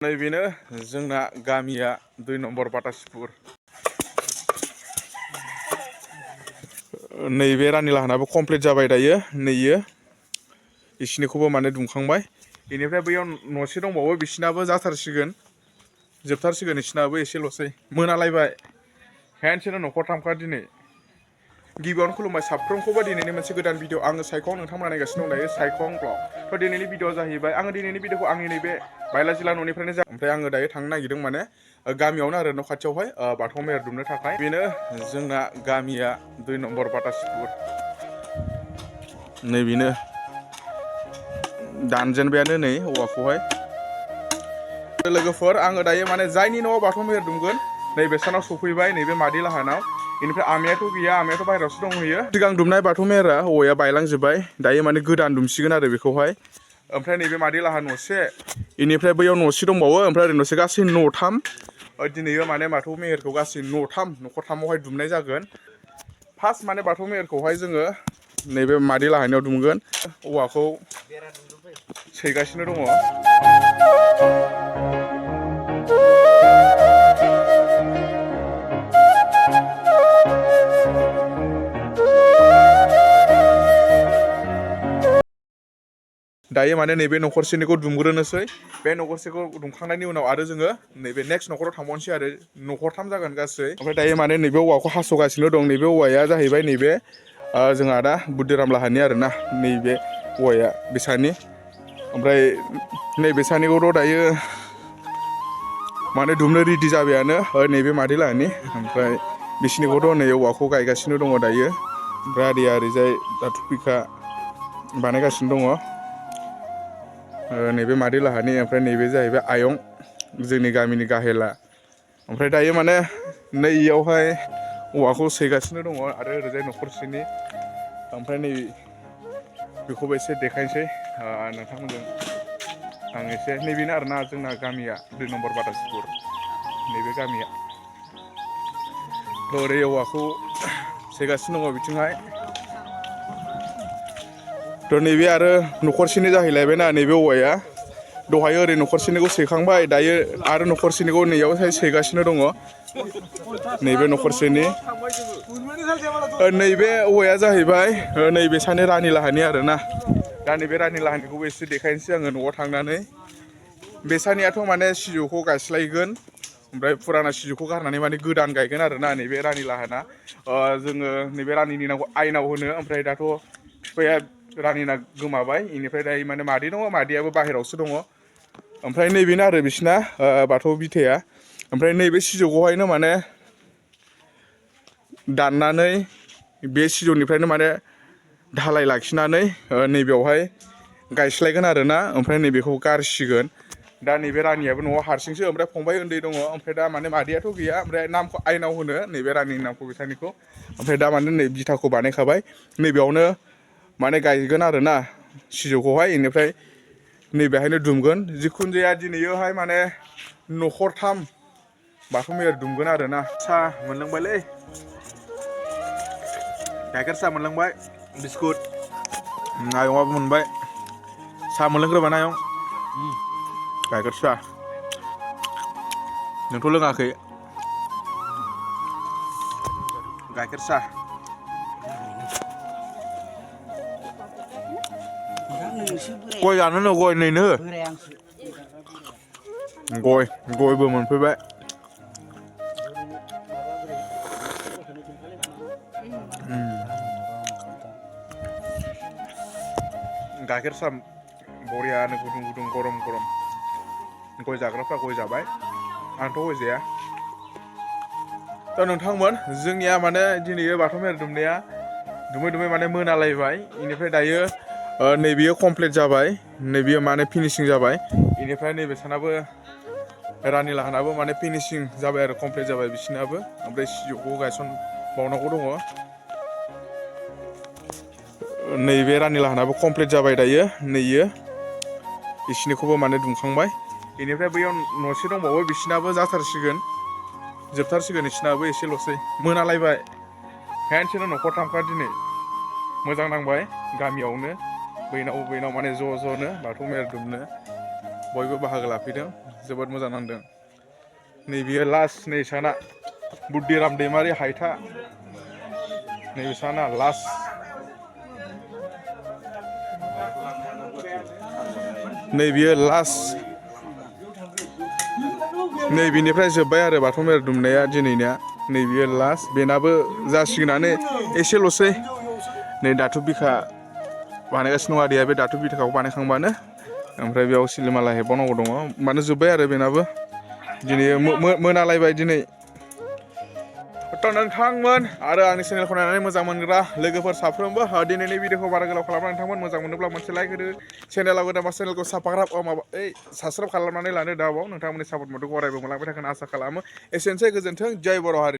नैबेनो जोंना गामिया 2 नम्बर बातासिपुर नैबे रानि लाहानाबो कमप्लिट जाबाय दायो नैयो इसिनिखौबो माने दुंखांबाय बेनिफ्राय बैयाव न'से दंबावो बिसिनाबो जाथारसिगोन जोबथारसिगोन इसिनाबो एसेल'सै मोनालायबाय हेनसेनो न'खरथामखा दिनै गिबियावनो खुलुमबाय साफ्रोमखौबो दिनैनि मोनसे गोदान भिडिअ आङो साइखं नोंथांमोना नायगासिनो दं दायो साइखं ब्लग थ' दिनैनि भिडिअ जाहैबाय आङो दिनैनि भिडिअखौ आंनि नैबे बायला जिल्ला न'निफ्रायनो ओमफ्राय आङो दायो थांनो नागिरदों माने गामियावनो आरो न' खाथियावहाय बाथौ मेहेर दुमनो थाखाय बेनो जोंना गामिया 2 नम्बर बातासिपुर नैबेनो दानजेनबायानो नै औवाखौहाय लोगोफोर आङो दायो माने जायनि न'आव बाथौ मेहेर दुमगोन नैबे सानाव सफैबाय नैबे मादै लाहानाव बेनिफ्राय आमायाथ' गैया आमायाथ' बाहेरायावसो दंहैयो सिगां दुमनाय बाथौ मेहेरा औवाया बायलांजोब्बाय दायो माने गोदान दुमसिगोन आरो बेखौहाय ओमफ्राय नैबे मादै लाहा न'से बेनिफ्राय बैयाव न'से दंबावो ओमफ्राय ओरै न'से गासै न'थाम दिनैयो माने बाथौ मेहेरखौ गासै न'खरथामावहाय दुमनाय जागोन फार्स्ट माने बाथौ मेहेरखौहाय जोङो नैबे मादै लाहानियाव दुमगोन औवाखौ सैगासिनो दङ दायो माने नैबे न'खरसेनिखौ दुमग्रोनोसै बे न'खरसेखौ दुमखांनायनि उनाव आरो जोङो नैबे नेक्स्ट न'खराव थांबावनोसै आरो न'खरथाम जागोन गासै ओमफ्राय दायो माने नैबे औवाखौ हास'गासिनो दं नैबे औवाया जाहैबाय नैबे जोंहा दा बुद्धिराम लाहानि आरोना नैबे औवाया बिसानि ओमफ्राय नैबे सानिखौथ' दायो माने दुमनो रेडि जाबायानो नैबे मादै लाहानि ओमफ्राय बिसिनिखौथ' नै औवाखौ गायगासिनो दङ दायो ओमफ्राय आदैया ओरैजाय दा थुपिखा बानायगासिनो दङ नैबे मादै लाहानि ओमफ्राय नैबे जाहैबाय आयं जोंनि गामिनि गाहेला ओमफ्राय दायो माने नै इयावहाय औवाखौ सैगासिनो दङ आरो ओरैजाय न'खरसेनि ओमफ्राय नै बेखौबो एसे देखायनोसै नोंथांमोनजों आं एसे नैबेनो आरोना जोंना गामिया 2 नम्बर बातासिपुर नैबे गामिया ओरै औवाखौ सैगासिनो दङ बिथिंहाय थ' नैबे आरो न'खरसेनि जाहैलायबायना नैबे औवाया दहाय ओरै न'खरसेनिखौ सैखांबाय दायो आरो न'खरसेनिखौ नैयावहाय सैगासिनो दङ नैबे न'खरसेनि नैबे औवाया जाहैबाय नैबे सानि रानि लाहानि आरोना दा नैबे रानि लाहानिखौबो एसे देखायनोसै आङो न'आव थांनानै बेसानियाथ' माने सिजौखौ गायस्लायगोन ओमफ्राय फुराना सिजौखौ गारनानै माने गोदान गायगोन आरोना नैबे रानि लाहाना जोङो नैबे रानिनि नामखौ आइनाव होनो ओमफ्राय दाथ' बिफाया रानिना गोमाबाय बेनिफ्राय दायो माने मादै दङ मादैयाबो बाहेरायावसो दङ ओमफ्राय नैबेनो आरो बिसिना बाथौ बिथाया ओमफ्राय नैबे सिजौखौहायनो माने दाननानै बे सिजौनिफ्रायनो माने धालाय लाखिनानै नैबेयावहाय गायस्लायगोन आरोना ओमफ्राय नैबेखौ गारसिगोन दा नैबे रानियाबो न'आव हारसिंसो ओमफ्राय फंबाय उन्दै दङ ओमफ्राय दा माने मादैयाथ' गैया ओमफ्राय नामखौ आइनाव होनो नैबे रानिनि नामखौ बिसानिखौ ओमफ्राय दा माने नै बिथाखौ बानायखाबाय नैबेयावनो माने गायगोन आरोना सिजौखौहाय बेनिफ्राय नैबेहायनो दुमगोन जिखुनु जाया दिनैयोहाय माने न'खरथाम बाथौ मेहेर दुमगोन आरोना साहा मोनलोंबायलै गाइखेर साहा मोनलोंबाय बिस्कुट आयंआबो मोनबाय साहा मोनलोंग्रोबाय आयं गाइखेर साहा नोंथ' लोङाखै गाइखेर साहा गय जानोनो गय नैनो गयबो मोनफैबाय गाइखेर साहा बरियानो गुदुं गुदुं गरम गरम गय जाग्राफ्रा गय जाबाय आंथ' गय जाया दा नोंथांमोन जोंनिया माने दिनै बाथौ मेहेर दुमनाया दुमै माने मोनालायबाय बेनिफ्राय दायो नैबेयो कमप्लिट जाबाय नैबेयो माने फिनिशिं जाबाय बेनिफ्राय नैबे सानाबो रानि लाहानाबो माने फिनिशिं जाबाय आरो कमप्लिट जाबाय बिसिनाबो ओमफ्राय सिजौखौ गायसनबावनांगौ दङ नैबे रानि लाहानाबो कमप्लिट जाबाय दायो नैयो इसिनिखौबो माने दुमखांबाय बेनिफ्राय बैयाव न'से दंबावो बिसिनाबो जाथारसिगोन जोबथारसिगोन इसिनाबो एसेल'सै मोनालायबाय हेनसेनो न'खरथामखा दिनै मोजां नांबाय गामियावनो बैनाव माने ज' ज'नो बाथौ मेहेर दुमनो बयबो बाहागो लाफैदों जोबोद मोजां नांदों नैबेयो लास्ट नै साना बुद्धिराम दैमारि हायथा नैबे साना लास्ट नैबेयो लास्ट नैबेनिफ्राय जोब्बाय आरो बाथौ मेला दुमनाया दिनैनिया नैबेयो लास्ट बेनाबो जासिगोनानो एसेल'सै नै दाथ' बिखा बानायगासिनो दं आदैया बे दाथ' बिखाखौ बानायखांबानो ओमफ्राय बेयाव सिलिमाला हेबबावनांगौ दङ माने जोब्बाय आरो बेनाबो दिनै मोनालायबाय दिनै थ' नोंथांमोन आरो आंनि चेनेलखौ नायनानै मोजां मोनग्रा लोगोफोर साफ्रोमबो दिनैनि भिडिअखौ बारा गोलाव खालामना नोंथांमोन मोजां मोनोब्ला मोनसे लाइक होदो चेनेलाव गोदानबा चेनेलखौ साबस्क्राइब खालामनानै लानो दाबाव नोंथांमोननि सापर्ट मथ'खौ अरायबो मोनलांबाय थागोन आसा खालामो एसेनोसै गोजोन्थों जय बर' हारि